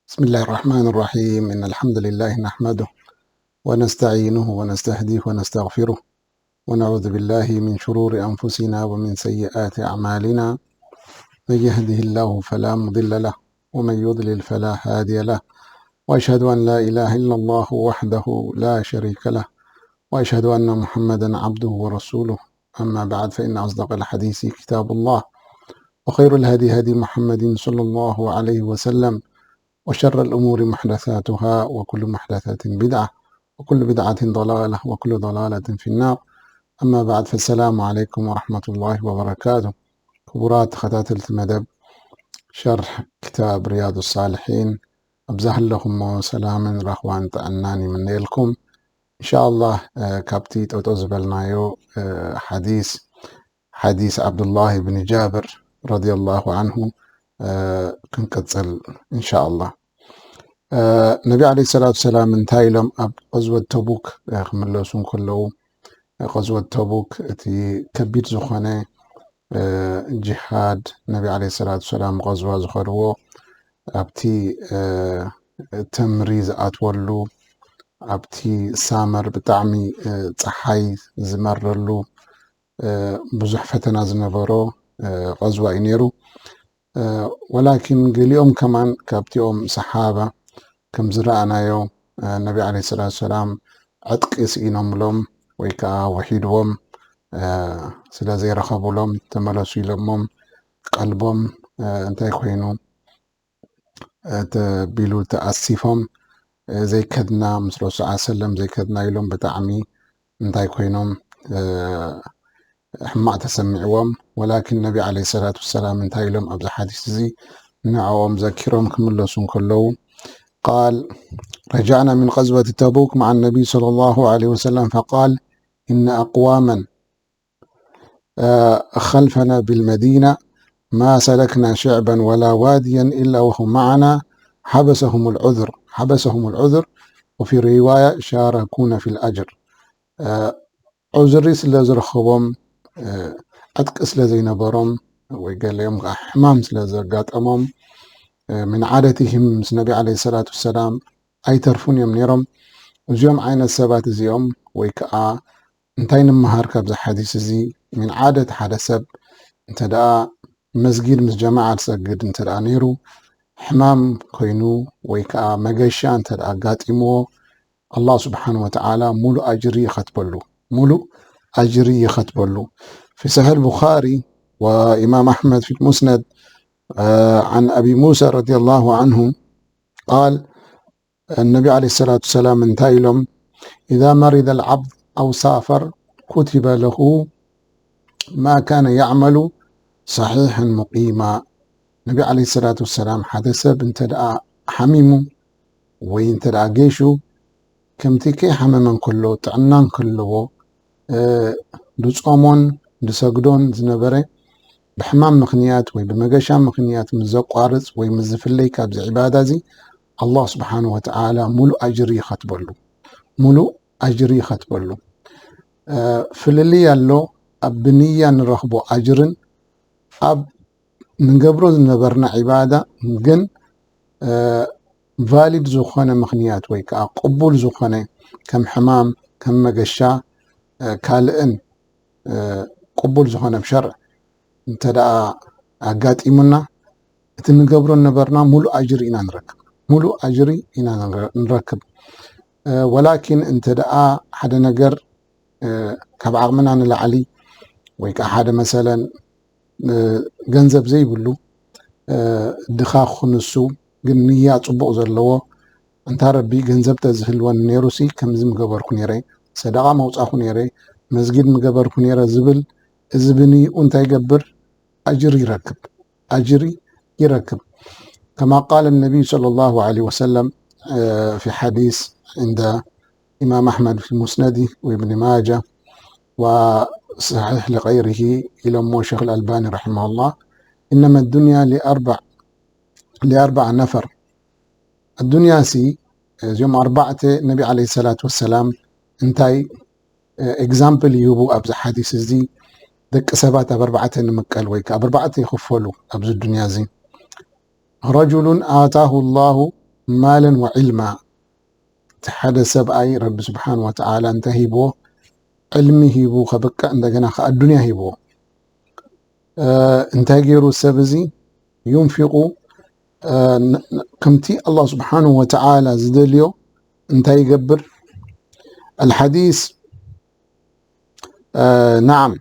بسم الله الرحمن الرحيم. إن الحمد لله نحمده ونستعينه ونستهديه ونستغفره، ونعوذ بالله من شرور أنفسنا ومن سيئات أعمالنا. من يهده الله فلا مضل له، ومن يضلل فلا هادي له. وأشهد أن لا إله إلا الله وحده لا شريك له، وأشهد أن محمدا عبده ورسوله. أما بعد، فإن أصدق الحديث كتاب الله، وخير الهدي هدي محمد صلى الله عليه وسلم، وشر الأمور محدثاتها، وكل محدثة بدعة، وكل بدعة ضلالة، وكل ضلالة في النار. أما بعد، فالسلام عليكم ورحمة الله وبركاته. ክቡራት ተኸታተልቲ መደብ ሸርሕ ክታብ ሪያዱ ሳልሒን፣ ኣብ ዝሃለኹሞ ሰላምን ራህዋን ጥዕናን ይምነየልኩም። ኢንሻኣላህ፣ እ፣ ካብቲ ጠጠው ዝበልናዮ፣ እ፣ ሓዲስ፣ ሓዲስ ዓብዱላህ ብን ጃብር ረዲየላሁ ዓንሁ፣ እ፣ ክንቅጽል ኢንሻኣላህ። እ፣ ነቢ ዓለይሂ ሰላቱ ሰላም እንታይ ኢሎም ኣብ ቐዝወት ተቡክ፣ እ፣ ክምለሱ እንከለዉ፣ እ፣ ቐዝወት ተቡክ እቲ ከቢድ ዝኾነ፣ እ፣ ጂሃድ ነቢ ዓለይሂ ሰላቱ ሰላም ቐዝዋ ዝኸድዎ ኣብቲ፣ እ፣ ተምሪ ዝኣትወሉ፣ ኣብቲ ሳመር ብጣዕሚ፣ እ፣ ጸሓይ ዝመረሉ፣ እ፣ ብዙሕ ፈተና ዝነበሮ፣ እ፣ ቐዝዋ እዩ ነይሩ። እ፣ ወላኪን ገሊኦም ከማን ካብቲኦም ሰሓባ ከም ዝረኣናዮ፣ እ፣ ነቢ ዓለይሂ ሰላቱ ሰላም ዕጥቂ ስኢኖምሎም ወይ ከዓ ወሒድዎም፣ እ፣ ስለ ዘይረኸቡሎም ተመለሱ ኢሎሞም፣ ቀልቦም፣ እ፣ እንታይ ኮይኑ፣ እ፣ ተቢሉ ተኣሲፎም፣ እ፣ ዘይከድና ምስ ረሱል ሰለላሁ ዐለይሂ ወሰለም ዘይከድና ኢሎም ብጣዕሚ እንታይ ኮይኖም፣ እ፣ ሕማቕ ተሰሚዕዎም። ወላኪን ነቢ ዓለይሂ ሰላቱ ወሰላም እንታይ ኢሎም ኣብዚ ሓዲስ እዚ ንዕኦም ዘኪሮም ክምለሱ እንከለዉ፣ ቃል፣ رجعنا من غزوة تبوك مع النبي صلى الله عليه وسلم فقال: إن أقواما، آه، خلفنا بالمدينة ما سلكنا شعبا ولا واديا إلا وهم معنا، حبسهم العذر، حبسهم العذر، وفي رواية شاركونا في الأجر. آه، ዑዝሪ ስለ ዝረኸቦም፣ እ፣ ዕጥቂ ስለ ዘይነበሮም፣ ወይ ገሊኦም ከዓ ሕማም ስለ ዘጋጠሞም፣ እ፣ من عادتهم ምስ ነቢ ዓለይሂ ሰላቱ ወሰላም ኣይተርፉን እዮም ነይሮም። እዚኦም ዓይነት ሰባት እዚኦም ወይ ከዓ እንታይ ንምሃር ካብዚ ሓዲስ እዚ? من عادة ሓደ ሰብ እንተ ደኣ መስጊድ ምስ ጀማዓ ዝሰግድ እንተ ደኣ ነይሩ፣ ሕማም ኮይኑ ወይ ከዓ መገሻ እንተ ደኣ ኣጋጢምዎ፣ ኣላህ ስብሓን ወተዓላ ሙሉእ ኣጅሪ ይኸትበሉ። ሙሉእ ኣጅሪ ይኸትበሉ። في صحيح البخاري وإمام أحمد في المسند، آه، عن أبي موسى رضي الله عنه قال، ነቢ ዓለይሂ ሰላቱ ወሰላም እንታይ ኢሎም? إذا مرض العبد أو سافر كتب له ما كان يعمل صحيحا مقيما. ነቢ ዓለይሂ ሰላቱ ወሰላም ሓደ ሰብ እንተ ደኣ ሓሚሙ ወይ እንተ ደኣ ገይሹ፣ ከምቲ ከይሓመመ እንከሎ፣ ጥዕና እንከለዎ፣ እ፣ ዝጾሞን ዝሰግዶን ዝነበረ ብሕማም ምኽንያት ወይ ብመገሻ ምኽንያት ምስ ዘቋርጽ ወይ ምስ ዝፍለይ ካብዚ ዒባዳ እዚ፣ ኣላህ ስብሓን ወተዓላ ሙሉእ ኣጅሪ ይኸትበሉ። ሙሉእ ኣጅሪ ይኸትበሉ። እ፣ ፍልልይ ኣሎ ኣብ ብንያ ንረኽቦ ኣጅርን ኣብ ንገብሮ ዝነበርና ዒባዳ ግን፣ እ፣ ቫሊድ ዝኾነ ምኽንያት ወይ ከዓ ቅቡል ዝኾነ ከም ሕማም፣ ከም መገሻ፣ እ፣ ካልእን፣ እ፣ ቅቡል ዝኾነ ብሸርዕ እንተ ደኣ ኣጋጢሙና፣ እቲ ንገብሮ ነበርና ሙሉእ ኣጅሪ ኢና ንረክብ። ሙሉእ ኣጅሪ ኢና ንረ-፣ ንረክብ። እ፣ ወላኪን እንተ ደኣ ሓደ ነገር፣ እ፣ ካብ ዓቕምና ንላዕሊ ወይ ከዓ ሓደ መሰለን፣ እ፣ ገንዘብ ዘይብሉ፣ እ፣ ድኻ ክኹን ንሱ ግን ንያ ጽቡቕ ዘለዎ፣ "እንታ ረቢ ገንዘብ ተዝህልወኒ ነይሩሲ ከምዚ ምገበርኩ ነይረ፣ ሰደቓ መውጻኹ ነይረ፣ መስጊድ ምገበርኩ ነይረ" ዝብል፣ እዚ ብንይኡ እንታይ ይገብር? ኣጅሪ ይረክብ። ኣጅሪ ይረክብ። كما قال النبي صلى الله عليه وسلم، آه، في حديث عند إمام أحمد في مسنده وابن ماجه وصحيح لغيره، ኢሎሞ ሸኽ ኣልባኒ رحمه الله، إنما الدنيا لأربع، لأربع نفر። ኣዱንያ ሲ፣ እዚኦም ኣርባዕተ ነቢ ዓለይሂ ሰላቱ ወሰላም እንታይ፣ እ፣ ኤግዛምፕል ይህቡ ኣብዚ ሓዲስ እዚ? ደቂ ሰባት ኣብ ኣርባዕተ ንምቀል ወይ ከዓ ኣብ ኣርባዕተ ይኽፈሉ ኣብዚ ዱንያ እዚ። رجل آتاه الله ማለን ወዕልማ። እቲ ሓደ ሰብኣይ ረቢ ስብሓን ወተዓላ እንታይ ሂብዎ? ዕልሚ ሂቡ ከብቅዕ፣ እንደገና ከኣ ኣዱንያ ሂብዎ። እንታይ ገይሩ ሰብ እዚ? ዩንፊቁ ከምቲ ኣላህ ስብሓንሁ ወተዓላ ዝደልዮ እንታይ ይገብር? الحديث نعم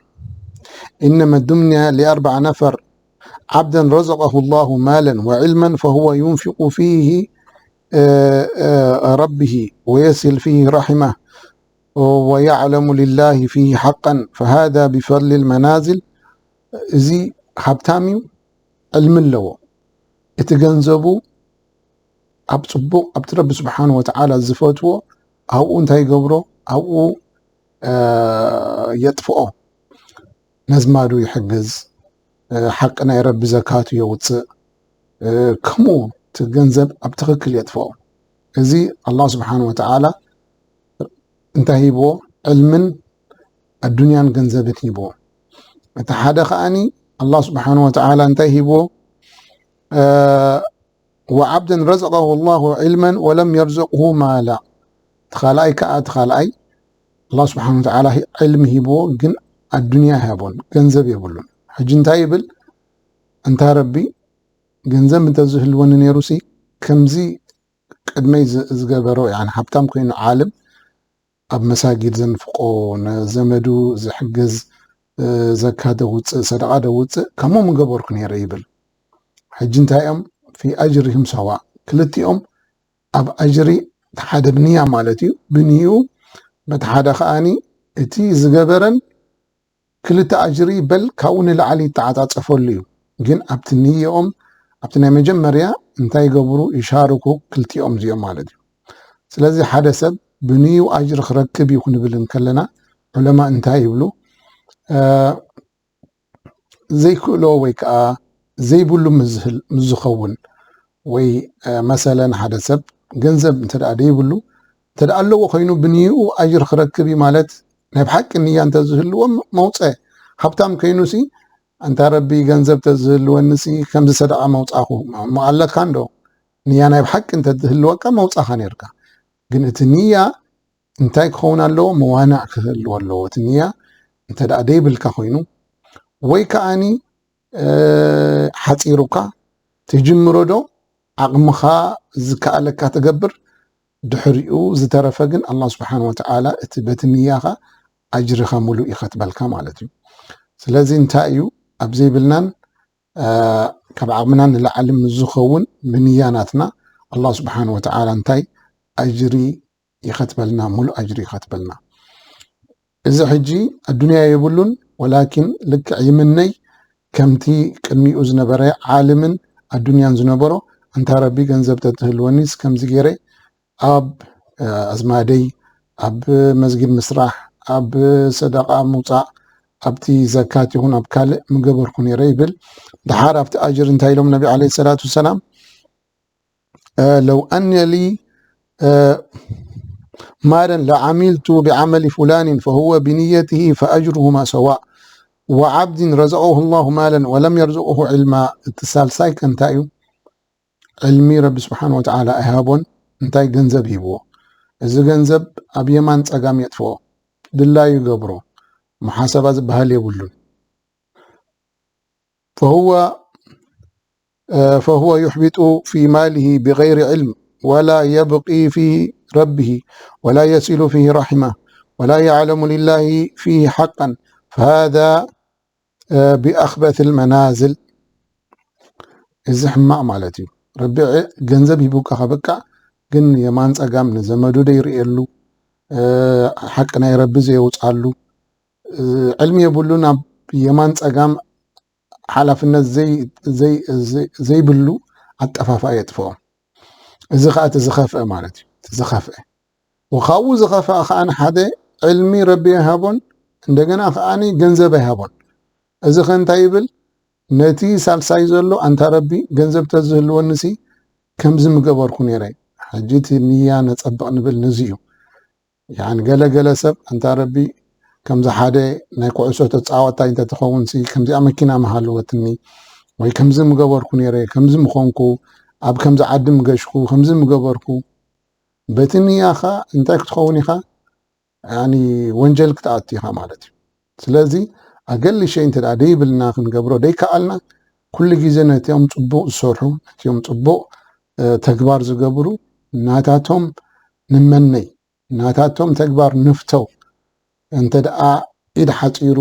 إنما الدنيا لأربع نفر عبدا رزقه الله مالا وعلما فهو ينفق فيه ربه ويصل فيه رحمه ويعلم لله فيه حقا فهذا بفضل المنازل እዚ ሃብታም እዩ ዕልሚ ኣለዎ እቲ ገንዘቡ ኣብ ፅቡቕ ኣብቲ ረቢ ስብሓን ወተዓላ ዝፈትዎ ኣብኡ እንታይ ይገብሮ ኣብኡ የጥፍኦ ነዝማዱ ይሕግዝ ሓቂ ናይ ረቢ ዘካቱ የውፅእ ከምኡ እቲ ገንዘብ ኣብ ትኽክል የጥፍኦ እዚ ኣላህ ስብሓን ወተዓላ እንታይ ሂብዎ ዕልምን ኣዱንያን ገንዘብን ሂብዎ እቲ ሓደ ከኣኒ ኣላህ ስብሓን ወተዓላ እንታይ ሂብዎ وعبدا رزقه الله علما ولم يرزقه مالا እቲ ካልኣይ ከዓ እቲ ካልኣይ ኣላህ ስብሓን ወተዓላ ዕልሚ ሂብዎ ግን ኣዱንያ ሃቦን ገንዘብ የብሉን ሕጂ እንታይ ይብል እንታ ረቢ ገንዘብ እንተዝህልወኒ ነይሩሲ ከምዚ ቅድመይ ዝገበሮ ሃብታም ኮይኑ ዓልም ኣብ መሳጊድ ዘንፍቆ ንዘመዱ ዝሕግዝ ዘካ ደውፅእ ሰደቃ ደውፅእ ከምኡ ምገበርኩ ነይረ ይብል ሕጂ እንታይ እዮም ፊ ኣጅሪህም ሰዋ ክልቲኦም ኣብ ኣጅሪ ሓደ ብንያ ማለት እዩ ብንይኡ በቲ ሓደ ከዓኒ እቲ ዝገበረን ክልተ ኣጅሪ በል ካብኡ ንላዕሊ ይተዓፃፀፈሉ እዩ ግን ኣብቲ ንየኦም ኣብቲ ናይ መጀመርያ እንታይ ይገብሩ ይሻርኩ ክልቲኦም እዚኦም ማለት እዩ ስለዚ ሓደ ሰብ ብንዩ ኣጅሪ ክረክብ እዩ ክንብል እንከለና ዑለማ እንታይ ይብሉ ዘይክእሎ ወይ ከዓ ዘይብሉ ምስ ዝኸውን ወይ መሰለን ሓደ ሰብ ገንዘብ እንተ ደኣ ደይብሉ እንተ ደኣ ኣለዎ ኮይኑ ብንይኡ ኣጅር ክረክብ እዩ ማለት ናይ ብሓቂ ንያ እንተ ዝህልዎ መውፀ ሃብታም ከይኑሲ ኣንታ ረቢ ገንዘብ ተዝህልወንሲ ከምዚ ሰደቃ መውፃኹ እሞ ኣለካ እንዶ ንያ ናይ ብሓቂ እንተ ዝህልወካ መውፃኻ ነርካ ግን እቲ ንያ እንታይ ክኸውን ኣለዎ መዋናዕ ክህልዎ ኣለዎ እቲ ንያ እንተ ደኣ ደይብልካ ኮይኑ ወይ ከዓኒ ሓፂሩካ ትጅምሮ ዶ ዓቕምኻ ዝከኣለካ ትገብር ድሕሪኡ ዝተረፈ ግን ኣላ ስብሓን ወተዓላ እቲ በቲ ንያኻ ኣጅርኻ ሙሉእ ይኸትበልካ ማለት እዩ ስለዚ እንታይ እዩ ኣብ ዘይብልናን ካብ ዓቕምና ንላዕሊ ምስ ዝኸውን ብንያ ናትና ኣላ ስብሓን ወተዓላ እንታይ ኣጅሪ ይኸትበልና ሙሉእ ኣጅሪ ይኸትበልና እዚ ሕጂ ኣዱንያ የብሉን ወላኪን ልክዕ ይምነይ ከምቲ ቅድሚኡ ዝነበረ ዓልምን ኣዱንያን ዝነበሮ ኣንታ ረቢ ገንዘብ ተትህልወኒስ ከምዚ ገይረ ኣብ ኣዝማደይ ኣብ መስጊድ ምስራሕ ኣብ ሰደቃ ምውፃእ ኣብቲ ዘካት ይኹን ኣብ ካልእ ምገበርኩ ነይረ ይብል ድሓር ኣብቲ ኣጅር እንታይ ኢሎም ነቢ ለ ሰላት ወሰላም لو أن لي مالا لعملت بعمل فلان فهو بنيته فأجرهما سواء وعبد رزقه الله مالا ولم يرزقه علما እቲ ሳልሳይ ከ እንታይ እዩ ዕልሚ ረቢ ስብሓን ወተዓላ ኣይሃቦን እንታይ ገንዘብ ሂብዎ እዚ ገንዘብ ኣብ የማን ፀጋም የጥፍኦ ድላዩ ይገብሮ ሙሓሰባ ዝበሃል የብሉን فهو فهو يحبط في ماله بغير علم ولا يبقي في ربه ولا يصل فيه رحمه ولا يعلم لله فيه حقا فهذا بأخبث المنازل እዚ ሕማቕ ማለት እዩ ረቢ ገንዘብ ሂቡካ ከበቃ ግን የማን ፀጋም ንዘመዱ ደይርእየሉ ሓቂ ናይ ረቢ ዘየውፃሉ ዕልሚ የብሉ ናብ የማን ፀጋም ሓላፍነት ዘይብሉ ኣጠፋፋ የጥፍኦም እዚ ከዓ እቲ ዝኸፍአ ማለት እዩ እቲ ዝኸፍአ ወካብኡ ዝኸፍአ ከዓ ሓደ ዕልሚ ረቢ ኣይሃቦን እንደገና ከዓ ገንዘብ ኣይሃቦን እዚ ከ እንታይ ይብል ነቲ ሳልሳይ ዘሎ ኣንታ ረቢ ገንዘብ ተዝህልወንሲ ከምዚ ምገበርኩ ነይረ ሕጂ እቲ ንያ ነፀብቕ ንብል ንዚ እዩ ያን ገለ ገለ ሰብ ኣንታ ረቢ ከምዚ ሓደ ናይ ኩዕሶ ተፃወታይ እንተትኸውን ሲ ከምዚኣ መኪና ምሃለወትኒ ወይ ከምዚ ምገበርኩ ነይረ ከምዚ ምኾንኩ ኣብ ከምዚ ዓዲ ምገሽኩ፣ ከምዚ ምገበርኩ፣ በቲ ንያኻ እንታይ ክትኸውን ኢኻ? ያኒ ወንጀል ክትኣቱ ኢኻ ማለት እዩ። ስለዚ ኣገሊሸይ እንተ ደኣ ደይብልና፣ ክንገብሮ ደይከኣልና፣ ኩሉ ግዜ ነቲኦም ጽቡቕ ዝሰርሑ፣ ነቲኦም ጽቡቕ፣ እ፣ ተግባር ዝገብሩ ናታቶም ንመነይ፣ ናታቶም ተግባር ንፍተው። እንተ ደኣ ኢድ ሓጺሩ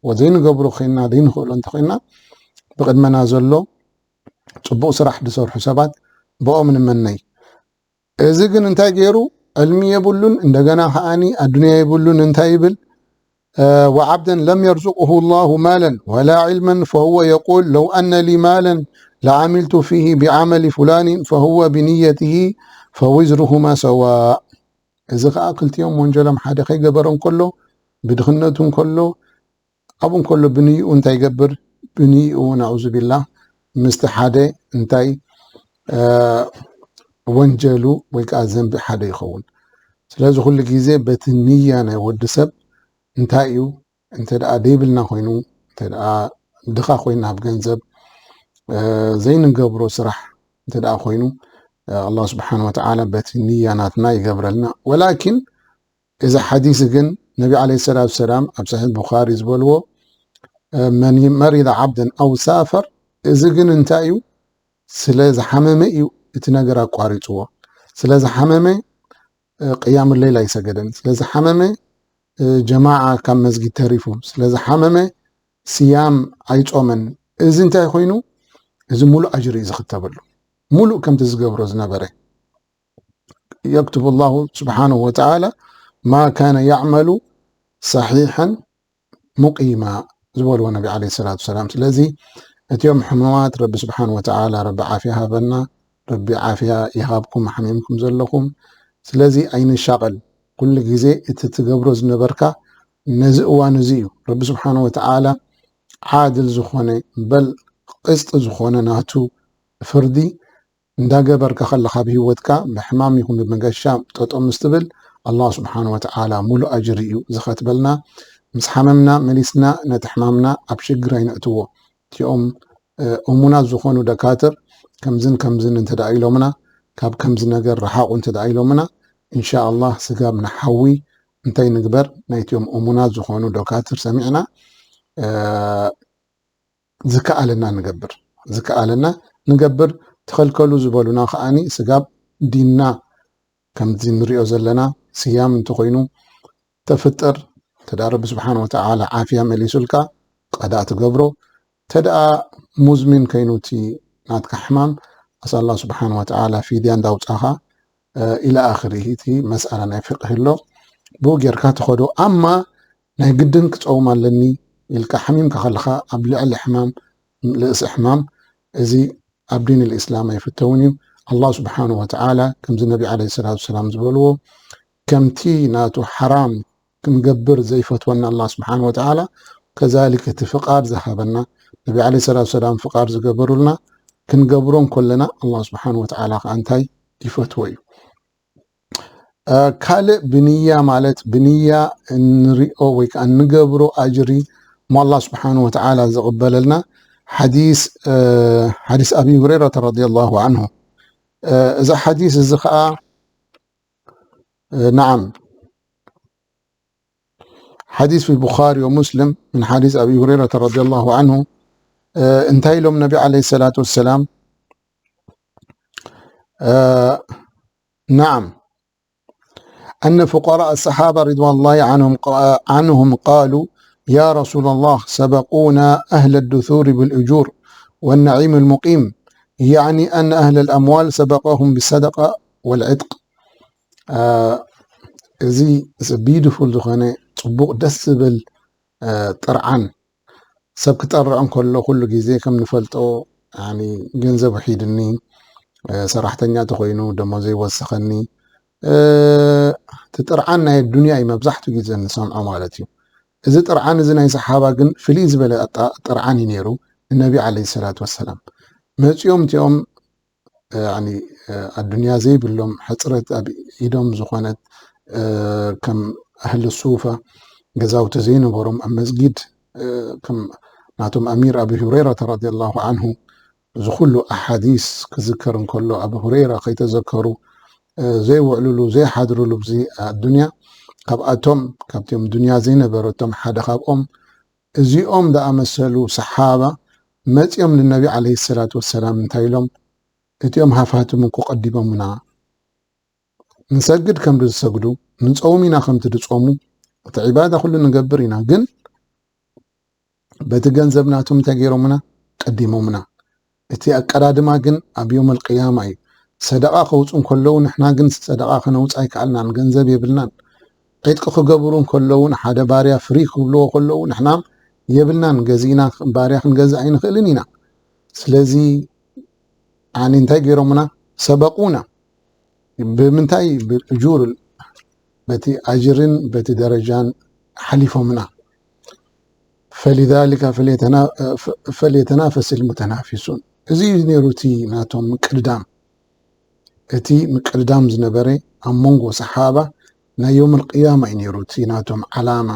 ወዘይንገብሮ ኮይንና፣ ዘይንኽእሎ እንተ ኮይንና፣ ብቕድመና ዘሎ ጽቡቕ ስራሕ ዝሰርሑ ሰባት ብኦም ንመነይ። እዚ ግን እንታይ ገይሩ? ዕልሚ የብሉን፣ እንደገና ከኣኒ ኣዱንያ የብሉን። እንታይ ይብል? እ፣ "وعبدا لم يرزقه الله مالا ولا علما فهو يقول لو أن لي مالا لعملت فيه بعمل فلان فهو بنيته فوزرهما سواء." እዚ ከኣ ክልቲኦም ወንጀሎም ሓደ፣ ከይገበረ እንከሎ፣ ብድኽነቱ እንከሎ፣ ኣብኡ እንከሎ ብንይኡ እንታይ ይገብር? ብንይኡ፣ ናዑዙ ቢላህ፣ ምስቲ ሓደ እንታይ፣ እ፣ ወንጀሉ ወይ ከኣ ዘንቢ ሓደ ይኸውን። ስለዚ ኩሉ ግዜ በቲ ንያ ናይ ወዲ ሰብ እንታይ እዩ? እንተ ደኣ ደይብልና ኮይኑ፣ እንተ ደኣ ድኻ ኮይና ኣብ ገንዘብ፣ እ፣ ዘይንገብሮ ስራሕ እንተ ደኣ ኮይኑ፣ እ፣ ኣላህ ስብሓን ወተዓላ በቲ ንያ ናትና ይገብረልና። ወላኪን እዚ ሓዲስ ግን ነቢ ዓለይሂ ሰላቱ ሰላም ኣብ ሰሒሕ ቡኻሪ ዝበልዎ፣ እ፣ "መን መሪደ ዓብደን ኣው ሳፈር"፣ እዚ ግን እንታይ እዩ? ስለ ዝሓመመ እዩ እቲ ነገር ኣቋሪጽዎ። ስለ ዝሓመመ፣ እ፣ ቅያም ሌል ኣይሰገደን። ስለ ዝሓመመ፣ እ፣ ጀማዓ ካብ መስጊድ ተሪፉ። ስለ ዝሓመመ ስያም ኣይጾመን። እዚ እንታይ ኮይኑ? እዚ ሙሉእ ኣጅሪ እዩ ዝኽተበሉ። ሙሉእ ከምቲ ዝገብሮ ዝነበረ። يكتب الله سبحانه وتعالى ما كان يعمل صحيحا مقيما ዝበልዎ ነቢ ዓለይሂ ሰላቱ ሰላም። ስለዚ እቲኦም ሕሙማት ረቢ ስብሓን ወተዓላ ረቢ ዓፍያ ሃበና፣ ረቢ ዓፍያ ይሃብኩም ሓሚምኩም ዘለኹም። ስለዚ ኣይንሻቐል፣ ኩሉ ግዜ እቲ ትገብሮ ዝነበርካ ነዚ እዋን እዚ እዩ። ረቢ ስብሓን ወተዓላ ዓድል ዝኾነ፣ በል ቅስጢ ዝኾነ ናቱ ፍርዲ እንዳገበርካ ከለኻ፣ ኣብ ህይወትካ ብሕማም ይኹን ብመገሻ ጠጠው ምስ ትብል፣ ኣላህ ስብሓን ወተዓላ ሙሉእ ኣጅሪ እዩ ዝኸትበልና። ምስ ሓመምና መሊስና ነቲ ሕማምና ኣብ ሽግር ኣይነእትዎ። እቲኦም፣ እ፣ እሙናት ዝኾኑ ደካትር ከምዝን ከምዝን እንተ ደኣ ኢሎምና፣ ካብ ከምዚ ነገር ረሓቑ እንተ ደኣ ኢሎምና፣ እንሻ ኣላህ ስጋብ ንሓዊ እንታይ ንግበር? ናይቲኦም እሙናት ዝኾኑ ደካትር ሰሚዕና፣ እ፣ ዝከኣለና ንገብር፣ ዝከኣለና ንገብር። ተኸልከሉ ዝበሉና ከኣኒ ስጋብ ዲንና ከምዚ ንሪኦ ዘለና ስያም እንተኾይኑ፣ ተፍጥር፣ እንተ ደኣ ረቢ ስብሓን ወተዓላ ዓፍያ መሊሱልካ፣ ቀዳእ ትገብሮ። እንተ ደኣ ሙዝሚን ከይኑ እቲ ናትካ ሕማም፣ ኣስኣል ኣላህ ስብሓን ወተዓላ ፊድያ እንዳውጻኻ፣ እ፣ ኢላ ኣኽሪሂ፣ እቲ መስኣላ ናይ ፍቅሂ ኣሎ። ብኡ ጌርካ ትኸዶ። ኣማ ናይ ግድን ክጸውም ኣለኒ ኢልካ ሓሚምካ ከለኻ፣ ኣብ ልዕሊ ሕማም፣ ልእሲ ሕማም፣ እዚ ኣብ ዲን ልእስላም ኣይፍተውን እዩ። ኣላህ ስብሓን ወተዓላ ከምዚ ነቢ ዓለይሂ ሰላቱ ወሰላም ዝበልዎ፣ ከምቲ ናቱ ሓራም ክንገብር ዘይፈትወና ኣላህ ስብሓን ወተዓላ፣ ከዛሊክ እቲ ፍቃድ ዝሃበና፣ ነቢ ዓለይሂ ሰላቱ ወሰላም ፍቃድ ዝገበሩልና፣ ክንገብሮ እንከለና ኣላህ ስብሓን ወተዓላ ከኣ እንታይ ይፈትዎ እዩ። እ፣ ካልእ ብንያ ማለት ብንያ እንሪኦ ወይ ከኣ እንገብሮ ኣጅሪ እሞ ኣላህ ስብሓን ወተዓላ ዝቕበለልና ሓዲስ፣ እ፣ ሓዲስ ኣቢ ሁረይረተ ረዲየላሁ ዓንሁ። እ፣ እዚ ሓዲስ እዚ ከኣ፣ እ፣ ነዓም፣ ሓዲስ ፊ ቡኻሪ ወሙስሊም ምን ሓዲስ ኣቢ ሁረይረተ ረዲየላሁ ዓንሁ፣ እ፣ እንታይ ኢሎም ነቢ ዓለይሂ ሰላቱ ወሰላም? እ፣ ነዓም። أن فقراء الصحابة رضوان الله عنهم قا-، عنهم قالوا: "يا رسول الله، سبقونا أهل الدثور بالأجور والنعيم المقيم"، يعني أن أهل الأموال سبقوهم بالصدقة والعتق. እ፣ እዚ beautiful ዝኾነ ጽቡቕ ደስ ዝብል፣ እ፣ ጥርዓን ሰብ ክጠርዕ እንከሎ ኩሉ ግዜ ከም ንፈልጦ፣ ያኒ፣ ገንዘብ ውሒድኒ፣ እ፣ ሰራሕተኛ ተኾይኑ ደሞዘይ ይወስኸኒ፣ እ፣ እቲ ጥርዓን ናይ ኣዱንያ እዩ መብዛሕትኡ ግዜ እንሰምዖ ማለት እዩ። እዚ ጥርዓን እዚ ናይ ሰሓባ ግን ፍልይ ዝበለ ኣጣ-፣ ጥርዓን እዩ ነይሩ። ንነቢ ዓለይሂ ሰላቱ ወሰላም መጺኦም እቲኦም፣ እ፣ ያኒ፣ እ፣ ኣዱንያ ዘይብሎም፣ ሕጽረት ኣብ ኢዶም ዝኾነት፣ እ፣ ከም ኣህሊ ሱፋ ገዛውቲ ዘይነበሮም፣ ኣብ መስጊድ፣ እ፣ ከም ናቶም ኣሚር ኣቢ ሁረይረተ ረዲየላሁ ዓንሁ እዚ ኩሉ ኣሓዲስ ክዝከር እንከሎ፣ ኣቡ ሁረይራ ከይተዘከሩ፣ እ፣ ዘይውዕሉሉ፣ ዘይሓድሩሉ ኣብዚ ኣዱንያ፣ ካብኣቶም፣ ካብቲኦም ዱንያ ዘይነበረቶም ሓደ ካብኦም፣ እዚኦም ዝኣመሰሉ ሰሓባ መጺኦም ንነቢ ዓለይሂ ሰላቱ ወሰላም እንታይ ኢሎም? እቲኦም ሃፋትም እኮ ቀዲሞምና። ንሰግድ ከም ዝሰግዱ፣ ንጸውም ኢና ከምቲ ዝጸሙ፣ እቲ ዒባዳ ኩሉ ንገብር ኢና። ግን በቲ ገንዘብ ናቶም እንታይ ገይሮምና? ቀዲሞምና። እቲ ኣቀዳድማ ግን ኣብ የውመል ቅያማ እዩ። ሰደቓ ከውፁ እንከለዉ ንሕና ግን ሰደቓ ከነውፅ ኣይከኣልናን፣ ገንዘብ የብልናን። ዕጥቂ ክገብሩ እንከለዉ፣ ሓደ ባርያ ፍሪ ክብልዎ ከለዉ፣ ንሕና የብልናን፣ ገዚእና ባርያ ክንገዝእ ኣይንኽእልን ኢና። ስለዚ ኣነ እንታይ ገይሮምና? ሰበቑና። ብምንታይ? ብእጁር፣ በቲ ኣጅርን በቲ ደረጃን ሓሊፎምና። ፈሊዛሊከ ፈልየተና-፣ ፈልየተናፈስ ልሙተናፊሱን። እዚ እዩ ነይሩ እቲ ናቶም ምቅድዳም። እቲ ምቅድዳም ዝነበረ ኣብ መንጎ ሰሓባ ናይ የውመል ቅያማ እዩ ነይሩ እቲ ናቶም ዓላማ፣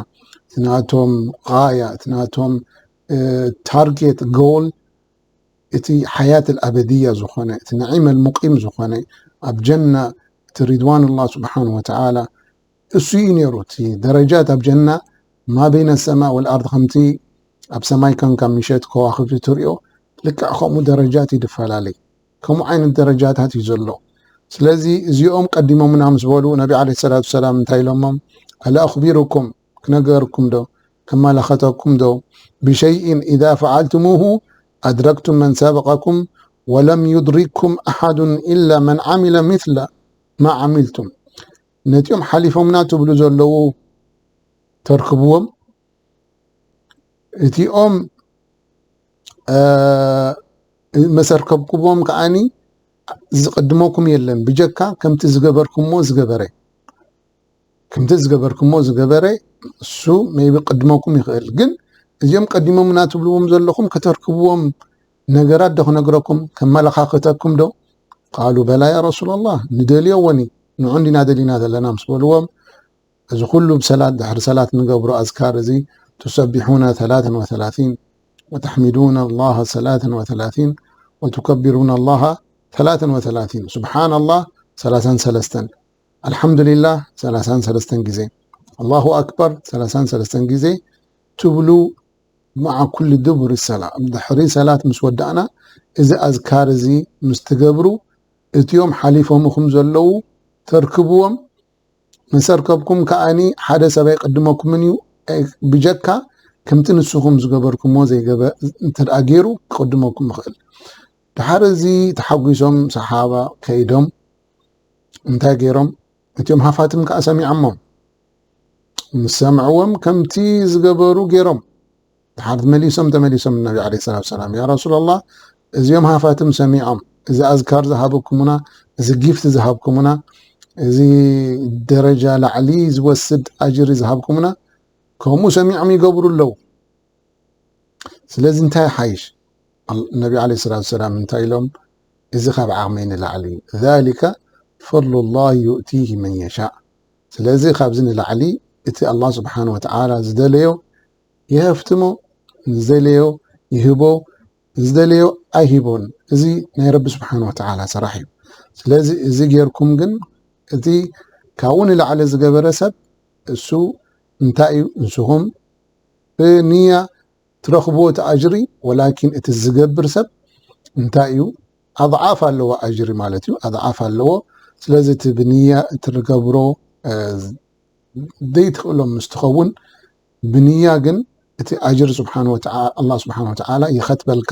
እቲ ናቶም ጋያ፣ እቲ ናቶም፣ እ፣ ታርጌት፣ ጎል፣ እቲ ሓያት ኣልኣበድያ ዝኾነ፣ እቲ ነዒም ኣልሙቂም ዝኾነ፣ ኣብ ጀና፣ እቲ ሪድዋን ኣላህ ስብሓን ወተዓላ፣ እሱ እዩ ነይሩ። እቲ ደረጃት ኣብ ጀና ማ በይነ ሰማ ወልኣርድ፣ ከምቲ ኣብ ሰማይ ኮንካ ምሸት ከዋኽብቲ ትሪኦ፣ ልክዕ ከምኡ ደረጃት እዩ ዝፈላለይ። ከምኡ ዓይነት ደረጃታት እዩ ዘሎ። ስለዚ እዚኦም ቀዲሞምና ምስ በሉ፣ ነቢ ዓለይሂ ሰላቱ ሰላም እንታይ ኢሎሞም? ኣላ ኡኽቢሩኩም፣ ክነገርኩም ዶ? ከመላኸተኩም ዶ? ብሸይእን ኢዛ ፈዓልቱሙሁ ኣድረክቱም መን ሰበቀኩም ወለም ዩድሪክኩም ኣሓዱን ኢላ መን ዓሚለ ሚስለ ማ ዓሚልቱም። ነቲኦም ሓሊፎምና ትብሉ ዘለዉ ተርክብዎም። እቲኦም፣ እ፣ መሰርከብኩዎም ከዓኒ ዝቕድመኩም የለን፣ ብጀካ ከምቲ ዝገበርኩሞ ዝገበረ። ከምቲ ዝገበርኩሞ ዝገበረ እሱ ሜይቢ ቅድመኩም ይኽእል። ግን እዚኦም ቀዲሞምና ትብልዎም ዘለኹም ከተርክብዎም ነገራት ዶ ክነግረኩም፣ ከመላኻኽተኩም ዶ? ቃሉ በላ ያ ረሱላላህ፣ ንደልዮ ወኒ፣ ንዑ እንዲና ደሊና ዘለና ምስ በልዎም፣ እዚ ኩሉ ብሰላት፣ ድሕሪ ሰላት ንገብሮ ኣዝካር እዚ፣ ቱሰቢሑነ ሰላተን ወሰላሲን ወተሕሚዱነ ኣላህ ሰላተን ወሰላሲን ወቱከቢሩነ ኣላህ ሰላተን ወሰላሲን፣ ሱብሓነላህ ሰላሳን ሰለስተን፣ ኣልሓምዱሊላህ ሰላሳን ሰለስተን ግዜ፣ ኣላሁ ኣክበር ሰላሳን ሰለስተን ግዜ ትብሉ፣ መዓ ኩሉ ድቡሪ ሰላ፣ ድሕሪ ሰላት ምስ ወዳእና እዚ ኣዝካር እዚ ምስ ትገብሩ፣ እቲኦም ሓሊፎምኹም ዘለዉ ተርክብዎም። መሰርከብኩም ከኣኒ ሓደ ሰብ ኣይቅድመኩምን እዩ፣ ኣይ-፣ ብጀካ ከምቲ ንስኹም ዝገበርኩሞ ዘይገበ-፣ እንተ ደኣ ገይሩ ክቕድመኩም ይኽእል። ድሓር እዚ ተሓጒሶም ሰሓባ ከይዶም እንታይ ገይሮም? እቲኦም ሃፋትም ከኣ ሰሚዖሞም። ምስ ሰምዕዎም ከምቲ ዝገበሩ ገይሮም። ድሓር መሊሶም ተመሊሶም ንነቢ ዓለይሂ ሰላቱ ሰላም፣ "ያ ረሱላላህ፣ እዚኦም ሃፋትም ሰሚዖም፣ እዚ ኣዝካር ዝሃበኩሙና፣ እዚ ጊፍት ዝሃብኩሙና፣ እዚ ደረጃ ላዕሊ ዝወስድ ኣጅሪ ዝሃብኩሙና፣ ከምኡ ሰሚዖም ይገብሩ ኣለዉ። ስለዚ እንታይ ይሓይሽ?" ኣል-፣ ነቢ ዓለይሂ ሰላቱ ሰላም እንታይ ኢሎም? "እዚ ካብ ዓቕመይ ንላዕሊ እዩ። ዛሊከ ፈድሉላህ ዩእቲሂ መን የሻእ." ስለዚ ካብዚ ንላዕሊ እቲ ኣላህ ስብሓነ ወተዓላ ዝደለዮ ይሀፍትሞ፣ ዝደለዮ ይህቦ፣ ዝደለዮ ኣይሂቦን። እዚ ናይ ረቢ ስብሓነ ወተዓላ ስራሕ እዩ። ስለዚ እዚ ጌርኩም ግን እቲ ካብኡ ንላዕሊ ዝገበረ ሰብ እሱ እንታይ እዩ? ንስኹም ብንያ ትረኽብዎ እቲ ኣጅሪ፣ ወላኪን እቲ ዝገብር ሰብ እንታይ እዩ? ኣድዓፍ ኣለዎ ኣጅሪ ማለት እዩ፣ ኣድዓፍ ኣለዎ። ስለዚ እቲ ብንያ እትገብሮ፣ እ፣ ዘይትኽእሎም ምስ ትኸውን፣ ብንያ ግን እቲ ኣጅሪ ስብሓን ወተዓ-፣ ኣላህ ስብሓን ወተዓላ ይኸትበልካ፣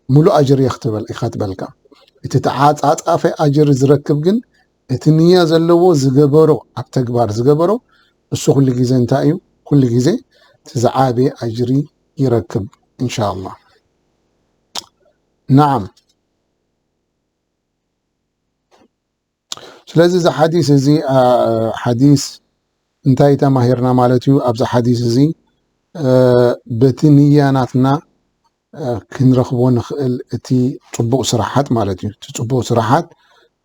ሙሉእ ኣጅሪ ይኸትበል-፣ ይኸትበልካ። እቲ ተዓጻጻፈ ኣጅሪ ዝረክብ ግን እቲ ንያ ዘለዎ ዝገበሮ፣ ኣብ ተግባር ዝገበሮ፣ እሱ ኩሉ ግዜ እንታይ እዩ? ኩሉ ግዜ እቲ ዝዓበየ ኣጅሪ ይረክብ፣ ኢንሻኣላህ። ነዓም። ስለዚ እዚ ሓዲስ እዚ፣ አ፣ ሓዲስ እንታይ ተማሂርና ማለት እዩ? ኣብዚ ሓዲስ እዚ፣ እ፣ በቲ ንያ ናትና፣ እ፣ ክንረኽቦ ንኽእል እቲ ጽቡቕ ስራሓት ማለት እዩ። እቲ ጽቡቕ ስራሓት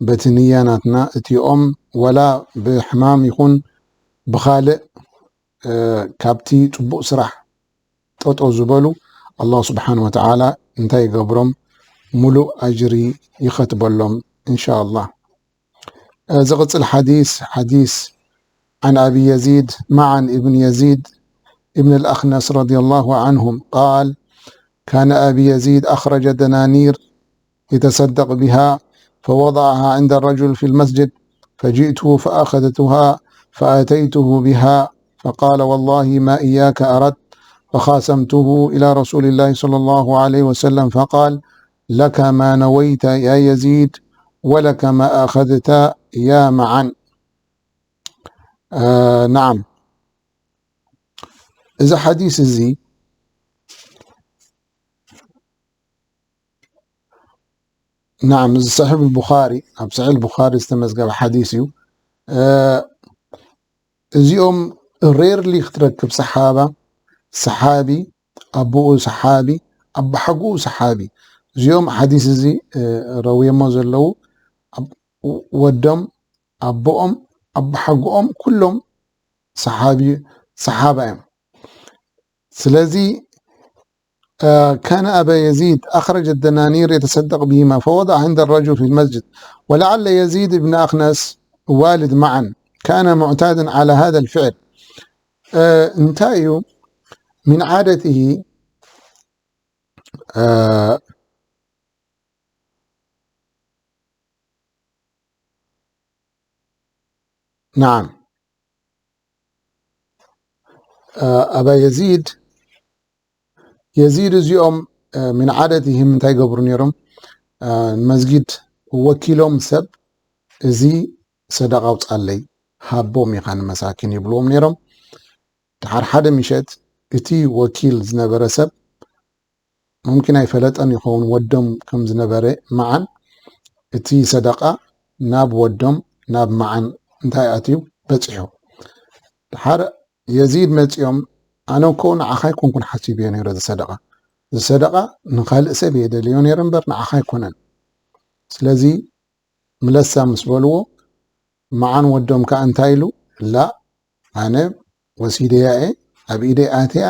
በቲ ንያ ናትና፣ እቲኦም ወላ ብሕማም ይኹን ብኻልእ፣ እ፣ ካብቲ ጽቡቕ ስራሕ ጠጠው ዝበሉ፣ ኣላህ ስብሓን ወተዓላ እንታይ ይገብሮም? ሙሉእ ኣጅሪ ይኸትበሎም እንሻኣላህ። ዝቕጽል ሓዲስ ሓዲስ عن أبي يزيد معن ابن يزيد ابن الأخنس رضي الله عنهم قال: كان أبي يزيد أخرج دنانير يتصدق بها، فوضعها عند الرجل في المسجد، فجئت فأخذتها فأتيته بها، فقال: والله ما إياك أردت، فخاصمته إلى رسول الله صلى الله عليه وسلم، فقال: لك ما نويت يا يزيد، ولك ما أخذت يا معن. آه، نعم. إذا حديث زي نعم، እዚ صحيح البخاري، ኣብ صحيح البخاري ዝተመዝገበ ሓዲስ እዩ። እ፣ እዚኦም ሬርሊ ክትረክብ ሰሓባ፣ ሰሓቢ፣ ኣቦኡ ሰሓቢ፣ ኣባሓጎኡ ሰሓቢ። እዚኦም ሓዲስ እዚ፣ እ፣ ረውየሞ ዘለዉ ኣብ-፣ ወዶም፣ ኣቦኦም፣ ኣባሓጎኦም ኩሎም ሰሓቢ፣ ሰሓባ እዮም። ስለዚ፣ آه، كان أبا يزيد أخرج الدنانير يتصدق بهما فوضع عند الرجل في المسجد، ولعل يزيد بن أخنس والد معن كان معتادا على هذا الفعل. آه، እንታይ እዩ من عادته، آه، نعم. ኣባ የዚድ፣ የዚድ እዚኦም ምን ዓደትህም እንታይ ይገብሩ ነይሮም? ንመስጊድ ወኪሎም ሰብ እዚ ሰደቃ ኣውፃለይ ሃቦም ኢኻ ንመሳኪን ይብልዎም ነይሮም። ድሓር ሓደ ምሸት እቲ ወኪል ዝነበረ ሰብ ሙምኪን ኣይፈለጠን ይኸውን ወዶም ከም ዝነበረ መዓን፣ እቲ ሰደቃ ናብ ወዶም ናብ መዓን እንታይ ኣትዩ በፂሑ። ድሓር የዚድ መፂኦም፣ ኣነ እኮ ንዓኻ ኣይኮንኩን ሓሲበዮ ነይረ እዚ ሰደቃ፣ እዚ ሰደቃ ንኻልእ ሰብ እየ ደልዮ ነይረ እምበር ንዓኻ ኣይኮነን። ስለዚ ምለሳ ምስ በልዎ፣ መዓን ወዶም ከኣ እንታይ ኢሉ? ላእ፣ ኣነ ወሲደያ እየ፣ ኣብ ኢደይ ኣትያ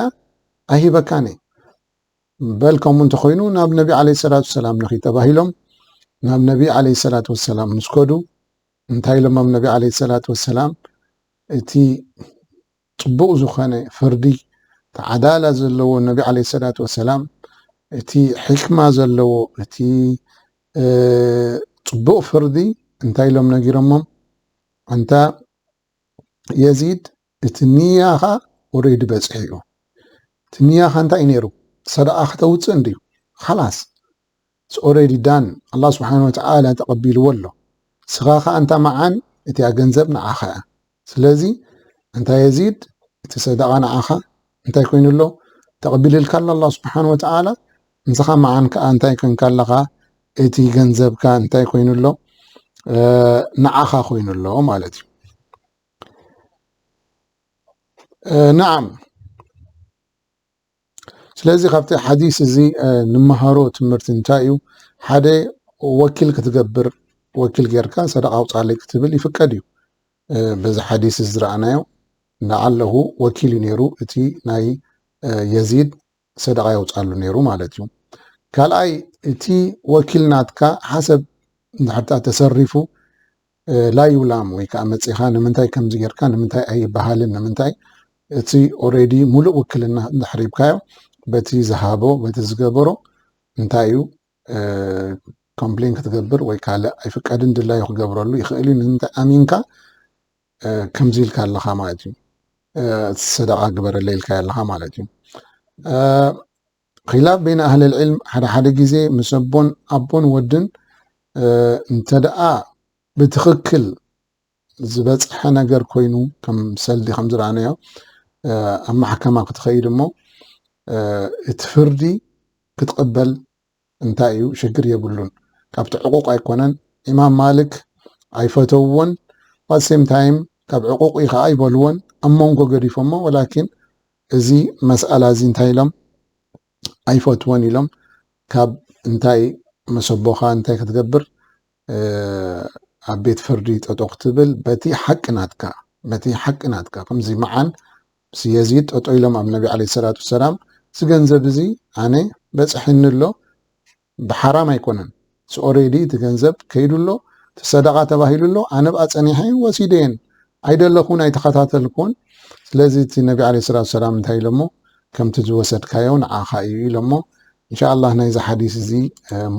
ኣይህበካን እየ። በል ከምኡ እንተኾይኑ ናብ ነቢ ዓለይሂ ሰላቱ ወሰላም ንኺድ ተባሂሎም ናብ ነቢ ዓለይሂ ሰላቱ ወሰላም ምስ ከዱ፣ እንታይ ኢሎም ኣብ ነቢ ዓለይሂ ሰላቱ ወሰላም? እቲ ፅቡቕ ዝኾነ ፍርዲ፣ እቲ ዓዳላ ዘለዎ ነቢ ዓለይሂ ሰላቱ ወሰላም፣ እቲ ሕክማ ዘለዎ፣ እቲ፣ እ፣ ፅቡቕ ፍርዲ እንታይ ኢሎም ነጊሮሞም? ኣንታ የዚድ፣ እቲ ንያኻ ኦሬዲ በፂሑ እዩ። እቲ ንያኻ እንታይ እዩ ነይሩ? ሰደቓ ከተውፅእ እንድዩ። ኻላስ፣ it's already done። ኣላህ ስብሓነ ወተዓላ ተቐቢልዎ ኣሎ። ንስኻ ኸዓ እንታ መዓን እቲኣ ገንዘብ ንዓኻ እያ። ስለዚ እንታ የዚድ፣ እቲ ሰደቓ ንዓኻ እንታይ ኮይኑ ኣሎ? ተቐቢልልካ ኣሎ ኣላህ ስብሓነ ወተዓላ። ንስኻ መዓን ከኣ እንታይ ኮንካ ኣለኻ? እቲ ገንዘብካ እንታይ ኮይኑ ኣሎ? እ፣ ንዓኻ ኮይኑ ኣሎ ማለት እዩ። እ፣ ነዓም። ስለዚ ካብቲ ሓዲስ እዚ፣ እ፣ ንመሃሮ ትምህርቲ እንታይ እዩ? ሓደ ወኪል ክትገብር፣ ወኪል ጌርካ ሰደቃ ኣውጻለይ ክትብል ይፍቀድ እዩ። እ፣ በዚ ሓዲስ እዚ ዝረኣናዮ፣ ለዓለሁ ወኪል እዩ ነይሩ፣ እቲ ናይ፣ እ፣ የዚድ ሰደቃ የውጻሉ ነይሩ ማለት እዩ። ካልኣይ፣ እቲ ወኪል ናትካ ሓሰብ እንድሕር ተሰሪፉ፣ እ፣ ላ ዩላም ወይ ከዓ መጺኻ ንምንታይ ከምዚ ጌርካ፣ ንምንታይ ኣይበሃልን፣ ንምንታይ እቲ ኦሬዲ ሙሉእ ውክልና እንድሕር ሂብካዮ፣ በቲ ዝሃቦ፣ በቲ ዝገበሮ እንታይ እዩ፣ እ፣ ኮምፕሌን ክትገብር ወይ ካልእ ኣይፍቀድን፣ ድላዩ ክገብረሉ ይኽእል እዩ። ንምንታይ ኣሚንካ፣ እ፣ ከምዚ ኢልካ ኣለኻ ማለት እዩ። እ፣ ሰደቃ ግበረለይ ኢልካ ኣለኻ ማለት እዩ። እ፣ ኺላፍ በይነ ኣህለል ዒልም፣ ሓደ ሓደ ግዜ ምስ ኣቦን፣ ኣቦን ወድን፣ እ፣ እንተ ደኣ ብትኽክል ዝበጽሐ ነገር ኮይኑ፣ ከም ሰልዲ ከም ዝረኣናዮ፣ እ፣ ኣብ ማሕከማ ክትኸይድ እሞ፣ እ፣ እቲ ፍርዲ ክትቕበል እንታይ እዩ ሽግር የብሉን። ካብቲ ዕቁቕ ኣይኮነን። ኢማም ማልክ ኣይፈተውዎን። At same time ካብ ዕቁቕ እዩ ከዓ ኣይበልዎን። ኣብ መንጎ ገዲፎሞ፣ ወላኪን እዚ መስኣላ እዚ እንታይ ኢሎም ኣይፈትዎን ኢሎም። ካብ እንታይ መሰቦኻ እንታይ ክትገብር፣ እ፣ ኣብ ቤት ፍርዲ ጠጠው ክትብል በቲ ሓቂ ናትካ፣ በቲ ሓቂ ናትካ። ከምዚ መዓን ምስ የዚድ ጠጠው ኢሎም ኣብ ነቢ ዓለይሂ ሰላቱ ወሰላም፣ እዚ ገንዘብ እዚ ኣነ በፅሕኒ ኣሎ፣ ብሓራም ኣይኮነን። It's already እቲ ገንዘብ ከይዱ ኣሎ፣ እቲ ሰደቓ ተባሂሉ ኣሎ። ኣነ ብኣ ጸኒሐ ወሲደየን ኣይደለኹን ኣይተኸታተልኩን። ስለዚ እቲ ነቢ ዓለይሂ ሰላቱ ሰላም እንታይ ኢሎሞ? ከምቲ ዝወሰድካዮ ንዓኻ እዩ ኢሎሞ። ኢንሻኣላህ ናይዚ ሓዲስ እዚ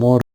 more